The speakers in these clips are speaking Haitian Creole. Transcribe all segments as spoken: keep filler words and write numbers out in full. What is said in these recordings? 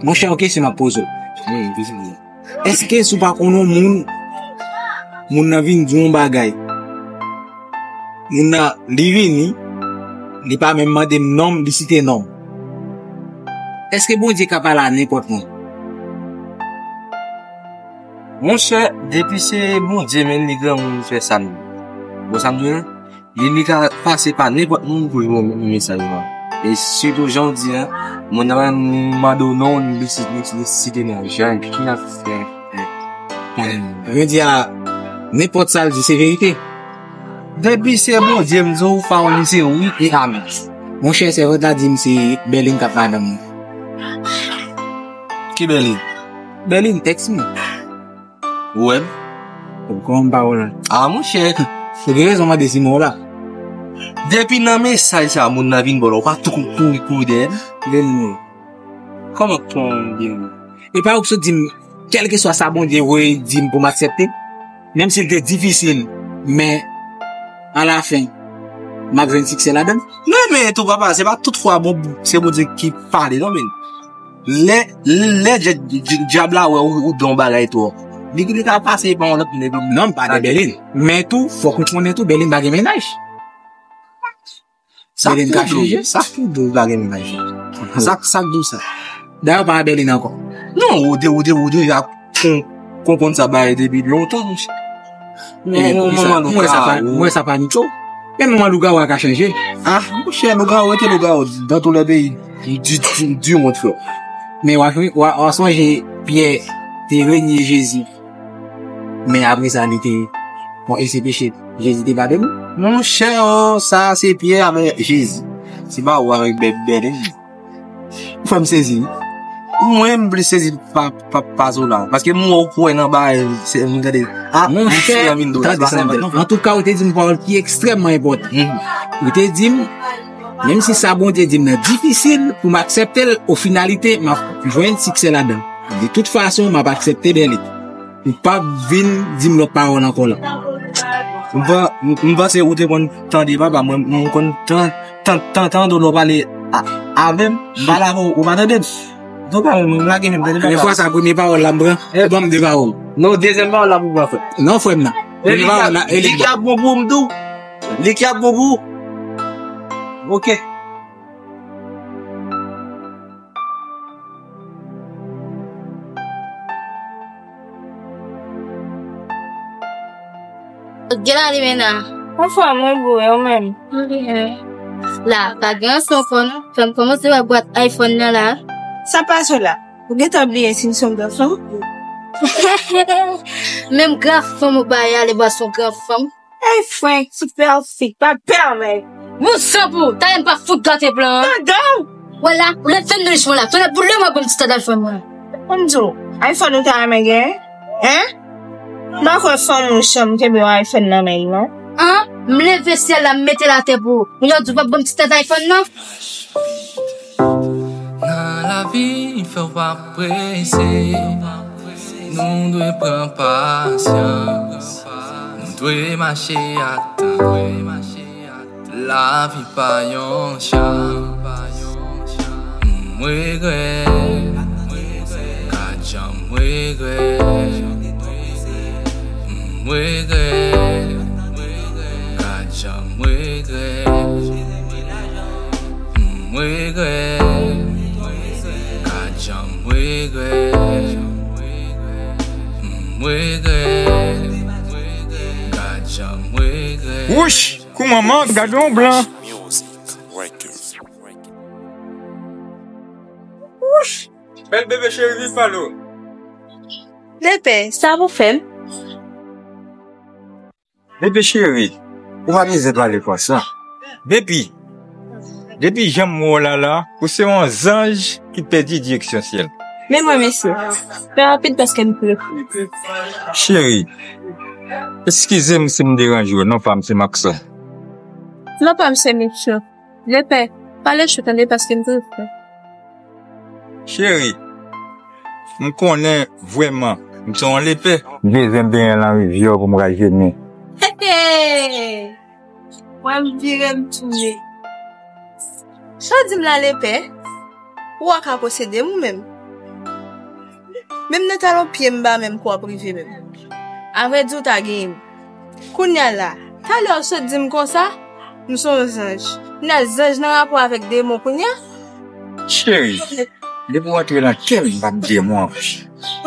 Monchè, yon kesyon m ap poze w. Wi, wi, wi. Èske si w pa konn yon moun, moun nan vin di w yon bagay, moun nan, li vini, li pa menm mande m non m, li site non m. Èske Bondye ka pale a nenpòt moun? Monchè, depi se Bondye menm, li granmoun, li fè sa l vle. Bon, sa m di w, li, li ka pase pa nenpòt moun pou jwenn mesaj lan. E sitou jan w di a, moun nan pa mande w non, li si-, li, li site non. Jan, ki n ap fè? Jan di a, nenpòt sa l di, se verite. Depi se Bondye, m di w, pawòl li se wi e amèn. Monchè, sèvant la di m se Bèlin k ap madanm li. Ki Bèlin? Bèlin, tèks mwen. Ou wè m? Ou konn pawòl la. A, monchè. Ou gen rezon mande si mwen la. Depi nan mesaj sa, moun nan vin bò la, ou pa tou kouri, kouri dèyè l. Bèlin, wi. Kòman pran byen? E pa ou ki sot di m, kèlkeswa sa Bondye voye di m pou m aksepte, menm si l te difisil, men alafen, m ap jwenn siksè ladan l. Non, men tou papa, se pa tout fwa bon, se Bondye ki pale, non, men. Lè, lè dya-, dya-, dyab la wè ou, ou di yon bagay twò, li, li ka pase pa yon lòt nèg. Non, m pa de Bèlin. Men tou, fòk ou konnen tou, Bèlin pa gen mennaj. Sa k Bèlin ka tou dou, chanje. Sa k tou dou pa gen mennaj. Sa, sa k dou sa. Dayè, w pa wè Bèlin ankò. Non, ou de, ou de, ou de, ap kon-, konprann sa bay depi lontan, monchè. Eh, non, non, poukisa? Manman Mwen sa pa, lougawo. Mwen sa pa niko. Men manman lougawo a ka chanje. Ah, monchè, lougawo rete lougawo dans tous les pays du, du, du monde, frè. Men w a, w a, w a sonje Pyè te renye Jezi. Men apre sa, li te, bon, e se peche, Jezi te padone. Monchè, oh, sa se Pyè avèk Jezi. Se pa ou avèk bè-, Bèlin. Ou fè m sezi. Mwen, m plis sezi pa, pa, pa Zola. Paske m wè ou kwè nan bagay, se, m gade. Ah, monchè, tande sa m di w. Antouka, ou te di m pawòl ki ekstrèmman enpòtan. Mhm. Ou te di m, menm si sa Bondye di m nan difisil pou m aksepte l, o finalite, m ap jwenn siksè ladan l. De tout fason, m ap aksepte Bèlin. Ou p ap vin di m lòt pawòl ankò la. M pa, m, m panse ou te konn tande papa, mwen, mwen konn tan, tan, tan, tande w lè w pale a, avè m, m pale avè w, ou pa tande m. Donk, pa, m lage men m tande papa. Premye fwa sa, premye pawòl la m pran, ou ban m de pawòl. Non, dezyèm pawòl la pou pran, frè. Non, frè m nan. E li ki ap, li ki ap bon pou ou, m di w. Li ki ap bon pou ou. Ok. Gen la li menm nan. Anfòm, mwen byen, ou menm? Mwen byen. La, pa gen anyen ankò non. Fè m kòmanse wè bwat iPhone nan la. Sa pase w la? Ou gentan bliye si m se yon gran fanm? Menm gran fanm ou bay ale bwa se yon gran fanm. Ey, Frank, ti pèfik, pa pèmèt. Bon, san pou, ta yè m pa fout gate plan an. Madanm! Wè la, ou lè fè m nan jwen la, tonnè boule mwen ban m ti tèt iPhone mwen. Konn di w, iPhone ou ta renmen gen? Hein? M pa kwè fanm ou janm kenbe yon iPhone nan men l, non. An, m leve syèl la, m mete l atè pou ou. Kounye a w di w p ap ban m ti tèt iPhone nan? Nan lavi, fò w pa prese. Nou dwe pran pasyans. Nou dwe mache ak tan. Lavi pa yon chan. M regrèt. Gad jan m regrèt. M regrèt. Gad jan m regrèt. M regrèt. Gad jan m regrèt. M regrèt. Gad jan m regrèt. Wouch! Kou manman, gade yon blan. Wouch! Bèl bebe cheri, follow. Lepè, sa pou fè m? Bebe cheri, ou pa bezwen pale konsa. Depi, depi jan m wè w la la, ou se yon zanj ki pèdi direksyon syèl. Men mwen, mesye, fè rapid paske m pre. Cheri, eskize m si m deranje w, non pa m se Maxon. Non pa m se Maxon. Lepè, pale cho tande paske m triste. Cheri, m konnen vrèman m se yon lepè. M bezwen benyen nan rivyè w pou m rajeni. Hey, hey! Wè m vire m tounen. Sa w di m la lepè? Ou a ka posede m ou menm? Menm nan talon pye m pa menm kwè w ap rive menm. Avrèdi w ta genyen m. Kounye a la, talè w sot di m konsa, m se yon zanj. Kounye a zanj nan rapò avèk demon kounye a? Cheri, depi w antre nan kè m, m p ap demon ankò.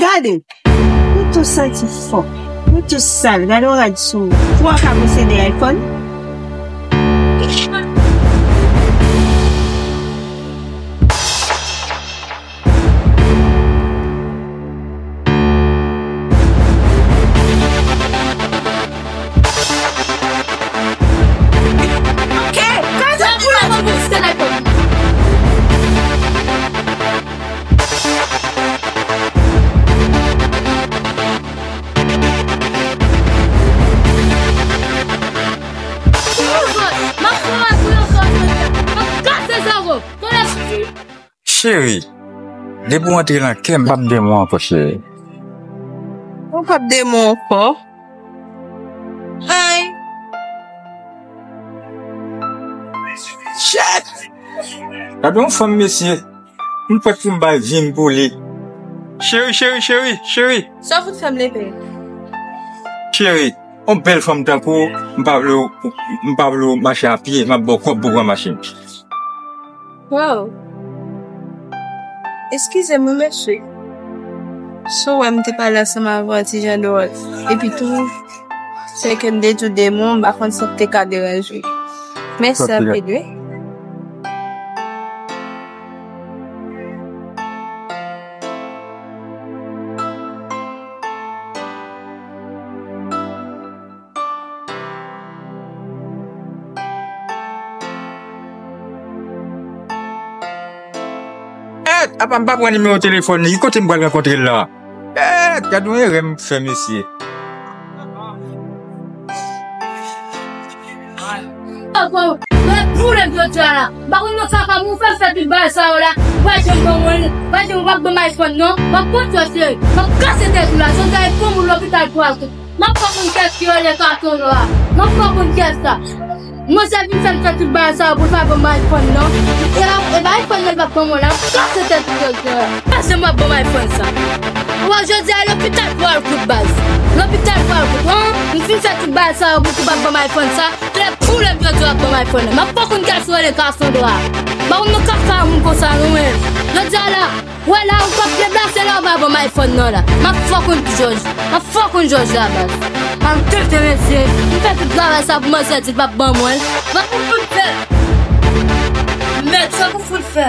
Gade, nou tou santi fò, nou tou sal, gade yon rad sou ou. Ou an ka posede iPhone? Cheri, depi w antre nan kè m, m p ap demon ankò, cheri. Ou p ap demon ankò? Ay! Shit! Gade yon fanm, mesye. M kwè si m bay vi m pou li. Cheri, cheri, cheri, cheri. Sa w fout fè m lepe? Cheri, yon bèl fanm tankou w, m pa vle w, m pa vle w mache a pye, m ap ba w kòb pou w pran machin. Wow. Eskize m, wi, mesye. Si w wè m te pale ansanm avè w ti jan dwòl. Epi tou, se ke m te tou demon, m pa konn sa k te ka deranje w. Mèsi anpil, wi. Et, apa m pa pran nimewo telefòn li, ki kote m pral rankontre l la? Et, gade yon erè m fè, mesye. Mwen boule jodi a la. M pa konn nan kaka moun fè fè tout bagay sa yo la. W pa janm ban mwen, w pa janm w ap ban m iPhone non. M ap pran tò cheri. M ap kase tèt ou la. Jodi a e pou moun lopital pou al. M ap fè konn kèk ki rele katon yo a. M ap fè konn kèk sa. Manzè vin fè m fè tout bagay sa yo pou l pa ban m iPhone non. E pa, e pa iPhone nan l p ap ban mwen la. M ap kase tèt ou jodi a. Pase m ap ban m iPhone sa. Ou wè jodi a lopital pou al kout baz. Lopital pou al kout. An, m fin fè tout bagay sa yo pou ou p ap ban m iPhone sa. Trè pou lè m jodi w ap ban m iPhone nan. M ap fè konn kèk sou rele Kasandra. M pa konn nan kaka moun konsa non men. Jodi a la, wè la ou p ap deplase la ou pa ban m iPhone nan la. M ap fè konn Jòj. M ap fè konn Jòj la baz. M ap tete mesye. M fè tout travay sa pou manzè di l p ap ban mwen l. M ap pou fout fè. Mèt sa pou fout fè.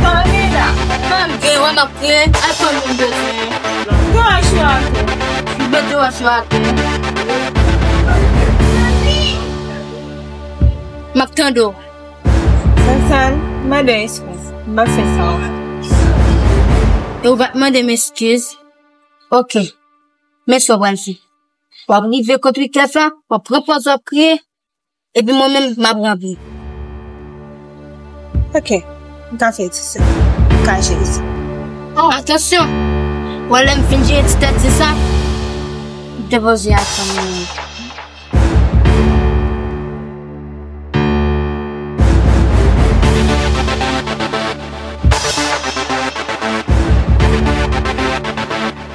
Pale la. M ap gen, wè m ap gen. iPhone m bezwen. Gen wòch yo atè. M mete wòch yo atè. M ap tande w. Sansan, mande eskiz. M pa fè sa. E ou pa t mande m eskiz? Oke. Men sa w pral fè. W ap rive kot Wikèf la, w ap pran pòz w ap kriye, epi mwen menm, m ap ranpli. Oke. M ka fè ti sa. M ka jere sa. Oh, atansyon! Wè lè m fin jere ti tèt ti sa, m te poze a fanm nan.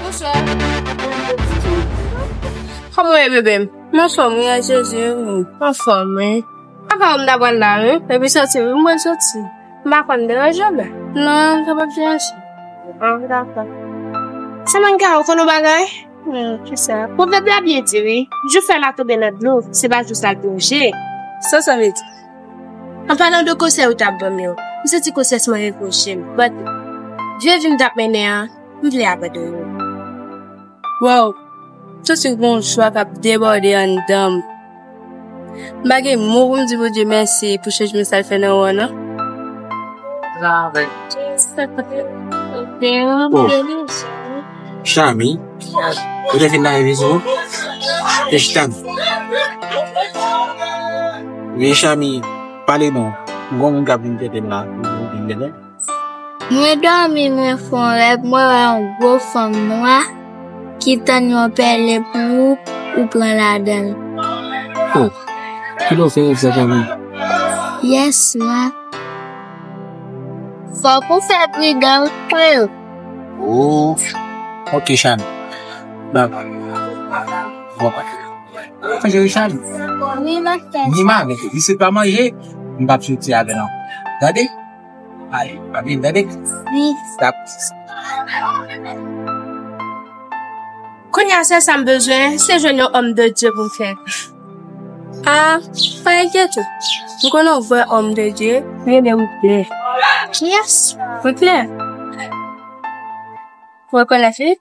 Bonswa. Kòman w ye, bebe m? M anfòm, wi, ak Jezi, wi. M anfòm, wi. Apa w m ta pral la, wi. Epi soti, wi, mwen soti. M pa konn deranje w, men. Non, sa p ap deranje. Ah, dakò. Samantha, ou konn yon bagay? Hmm, kisa? Pwovèb la byen di, wi. Jou fèy la tonbe nan dlo, se pa jou sa l plonje. Sa sa vle di? An palan de konsèy ou t ap ban m yo, m santi konsyans mwen repwoche m. But, vye vi m t ap mennen an, m vle abandone. Wow! M santi m gen yon jwa k ap debòde anndan m. M pa gen mo pou m di Bondye mèsi pou chanjman sa l fè nan ou an, non. Oh, Chami, ou te fin lave vizyo? E chita. Wi, Chami, pale non. M gon moun k ap vin tete m la. Mwen dòmi, mwen fè yon rèv, mwen wè yon gwo fanm nwa ki tann yon pèlen pou ou, ou pran ladan l. Oh, kilè w fè rèv sa, Chami? Yes, man. Fòk ou fè pridan, frè. Oh, ok, Chan. Bab. Bon. Manje, Chan. Wi, mastè. Ni ma, men, isit pa manje, m p ap soti avè l ankò. Tande? Ay, pa vin, tande? Wi. Stop. Kounye a, sèl sa m bezwen, se jwenn yon òm de Dye pou m fè. Ah, pa enkyete w. M konnen w vrè òm de Dye, rele m klè. Yes, mwen klè. Ou rekonèt li?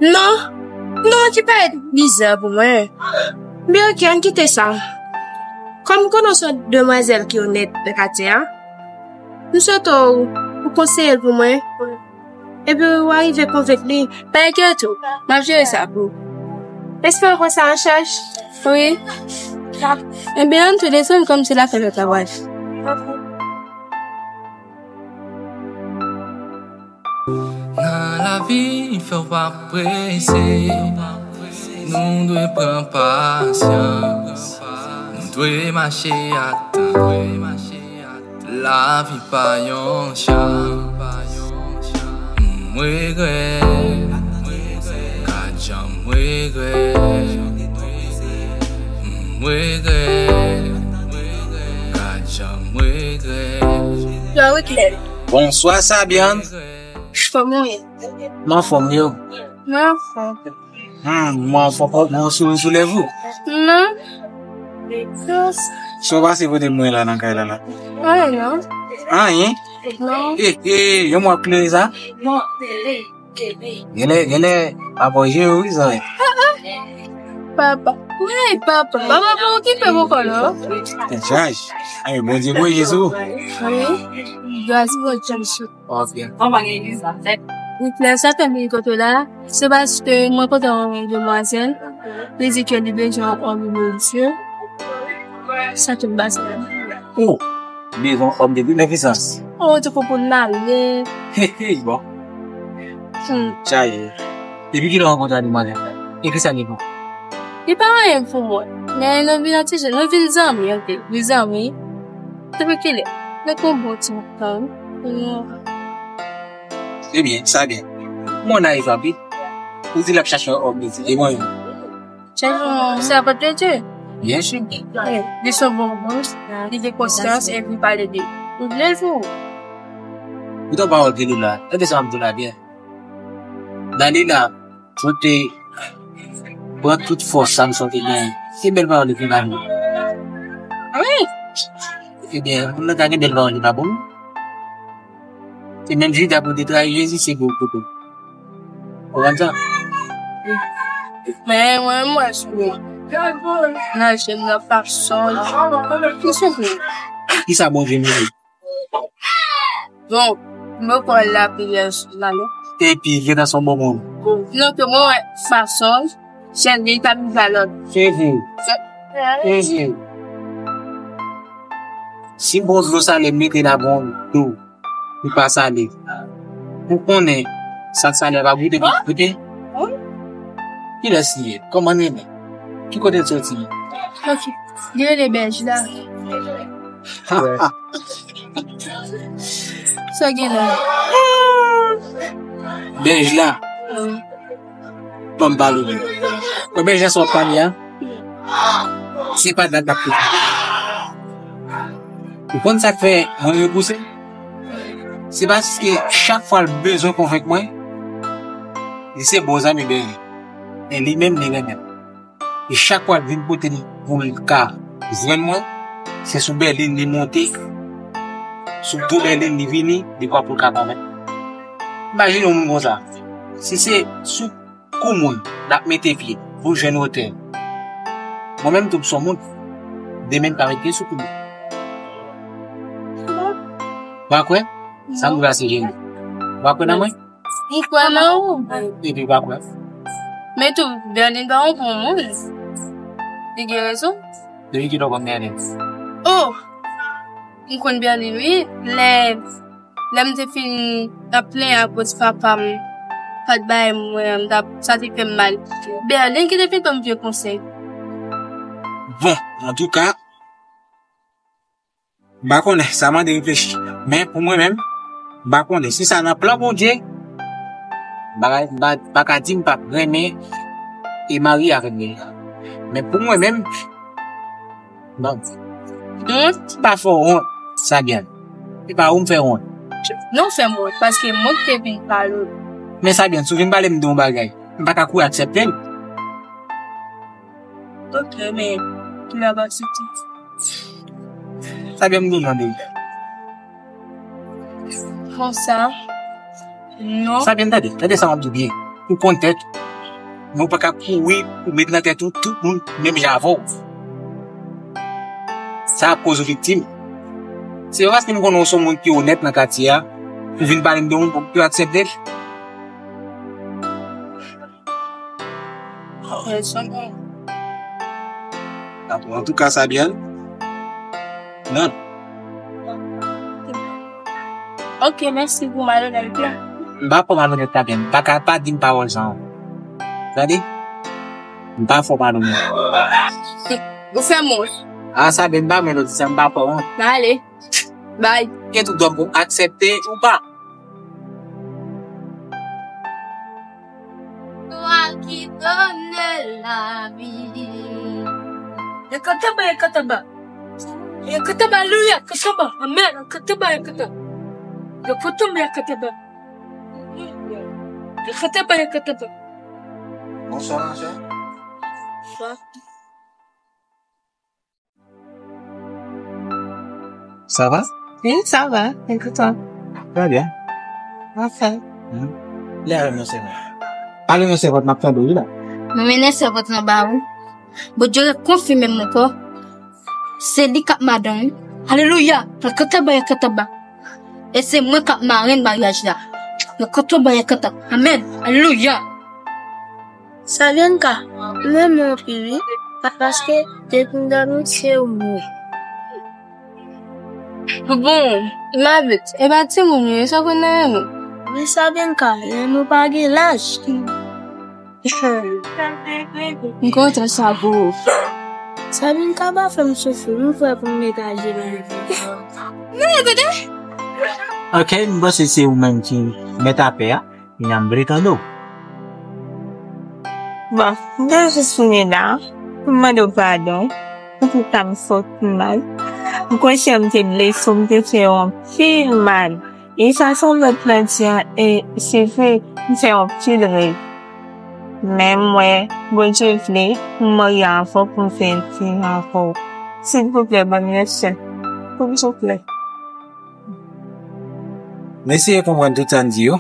Non, non, ki parèt bizè pou mwen. Men ok, ann kite sa. Kòm m konnen w se yon demwazèl ki onèt nan katye a, m swete w, ou konseye l pou mwen. Epi w arive konvenk li, pa enkyete w, m ap jere sa pou ou. Èske w pran sa an chaj? Wi. Ebyen, ann tou desann kòmsi l ap fè travay. Nan lavi, fò w pa prese. Nou dwe pran pasyans. Nou dwe mache a tan. Lavi pa yon chan. M regrèt. Gad jan m regrèt. M regrèt. Gad jan m regrèt. Bonswa, Sabian. Kòman w ye? M anfòm, yo. M anfòm. Hmm, mwen fò pa mwen sou sou lèv ou. Non. Sa w pase pote mwen la nan kay la la? Anyen non. Anyen? Non. Eh, eh, yon mwa klere sa? Genlè, genlè, pa bò je yo, wi, zanmi. Papa. Hey, papa. Papa, pa okipe poko, non. Te chaj. Ay, Bondye, Bondye sou. Wi. Gras Bondye sou. Ok. Wi, klè, sa fè m vin kote w la, se paske mwen kontan yon demwazèl, li di ke li bezwen yon òm de Dye. Sa tout baz la. Oh, bezwen yon òm de Dye, men ki sans? Oh, te konprann male. He, he, bon. Hmm. Chaje. Depi kilè w rankontre ak demwazèl? E kisa li bon? Li pa anyen pou mwen. Men nou vin an ti jan, nou vin zanmi, ok. Vin zanmi. Depi kilè? Depi yon bon ti bout tan, wi. Ebyen, sa byen. Mwen ann Ayiti anpil. Ou di l ap chache yon òm de Dye. E mwen menm? Chache yon sèvant de Dye. Byen si. Wi. Li se yon bon moun. Li gen konsyans epi li pale de ou. Ou vle l pou ou. Poutan pawòl ke li la. Tande sa m ap di w la byen. Dalila, mwen te pran tout fòs sa m santi genyen. Se bèl pawòl li te ba nou. Wi. Ebyen, moun nan ta gen bèl pawòl li pa bon. Se menm Jida pou te trayi Jezi, se pou kote. Ou konprann sa? Men mwen, mwen sou nan jèn nan fason. Ki se pou? Ki sa Bondye mete? Bon, mwen kwè lapriyè sou la, non. Epi, gentan son bon moun. Non, ke mwen wè fason, chèn li pa vin ba lòt. Mhm. Mhm. Si bon dlo sale mete la bon dlo, li pa sale. Ou konnen, sa k sale pa goute, goute. Kilès li ye? Kòman li ye menm? Ki kote l soti? Ok. Li rele Bèj la. Sa gen la? Bèj la. Wi. Ban m pale w. Premye jan sa w ap pale a, se pa dat l ap pete. Ou konn sa k fè mwen repouse? Se paske chak fwa l bezwen konvenk mwen, li se bon zanmi Bèlin. Men li menm, li renmen m. E chak fwa l vin kote m pou l ka jwenn mwen, se sou Bèlin li monte, sou do Bèlin li vini, li pran pou l ka konvenk. Imajine yon moun konsa. Si se sou kou moun l ap mete pye pou l jwenn wotè. Mwen menm tou m se yon moun, demen m ka met pye sou kou moun. Ou pa kwè? Sa m di w la se jeni. Ou pa kwè nan mwen? M kwè nan ou. Epi ou pa kwè? Men tou, Bèlin pa yon bon moun. Li gen rezon. Depi kilè w konn Bèlin? Oh! M konn Bèlin, wi. Lè, lè m te fin ap plenyen akoz papa m pa t bay mwen, m t ap, sa te fè m mal. Bèlin ki te fin ban m vye konsèy. Bon, antouka, m pa konnen, sa mande reflechi. Men pou mwen menm, m pa konnen si sa nan plan Bondye, M pa ka, m pa, m pa ka di m p ap renmen e marye avèk Nelia. Men pou mwen menm, non. Wont? M pa fè w wont, Sabian. Se pa ou m fè wont. Non, w fè m wont, paske mwen ki te vin pale w. Men Sabian, si w vin pale m de yon bagay, m pa ka kouri aksepte l. Ok, men kilè w ap aksepte? Sabian, m di w non deja. Konsa, non. Sabian, tande, tande sa m ap di w byen. Ou konn tèt ou. Men w pa ka kouri pou met nan tèt ou tout moun menm jan avè w. Sa ap koz ou viktim. Se pa paske m konnen w se yon moun ki onèt nan katye a, ou vin pale m de yon moun pou m aksepte l. Antouka, Sabian. Non. Ok, mèsi pou malonèt la. M pa fè w malonèt, Sabian. M pa ka pa di m pawòl sa. Tande? M pa fè w malonèt. Ou fè m wont. A, Sabian, m pa menm di sa, m pa fè w wont. Mwen ale. Bay. Gen tout dwa pou aksepte ou pa. Toi qui donnes la vie. Yakataba, yakataba. Yakataba, alelouya, yakataba. Amen. Yakataba, yakataba. Yakataba, yakataba. Yakataba, yakataba. Bonsoir, ma chère. Bonsoir. Sa va? Wi, sa va. E pou ou? Trè byen. Anfen. Hmm. Lè avè m yon sèvant. Pale yon sèvant, m ap tande w wi la. Mwen mennen sèvant lan ba ou. Bondye rekonfime m ankò. Se li k ap madanm ou. Alelouya! Rakataba, rakataba. E se mwen k ap marenn maryaj la. Rakataba, rakataba. Amèn. Alelouya! Savenka, m renmen w anpil wi, pa paske depi m dòmi se ou m wè. Bon, m avèk, e pa timoun wi, sa konn nan men nou. Men Savenka, lè nou pa gen laj. M kontan sa pou ou. Savenka pa fè m soufri, m prè pou m mete je nan li. Non, kote? Ok, m panse se ou menm ki mèt apè a. Kounye a m vle tande w. Bon, m te jis vini la pou m mande w padon pou tout sa m fè w mal. M konsyan m te blese w, m te fè w anpil mal. E sa se yon lòt mantè, e se vre, m fè w anpil rèv. Men m wè Bondye vle pou m marye avè w, pou m fè yon ti jan avè w. Silvouplè, ban m yon chans. Silvouplè. M eseye konprann tout sa n di yo.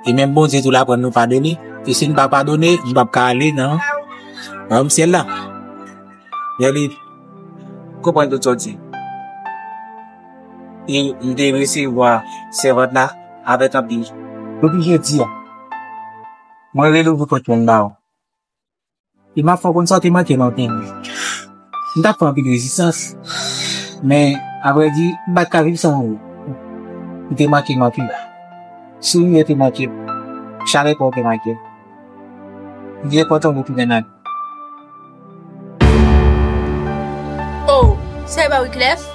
E menm Bondye tou l aprann nou padone. E si n pa padone, n p ap ka ale nan wayòm syèl la. Men li konprann tout sa w di. E m te resevwa sèvant la avèk anpil. Depi jodi a, mwen relouvri pòt mwen ba w. E m ap fè w konn sa w te manke m anpil. M t ap fè anpil rezistans. Men, avrèdi, m pa t ka viv san ou. Ou te manke m anpil. Souri w te manke m. Chalè pa w te manke m. M byen kontan w retounen nan vi m. Oh, sa e pa Wyclef?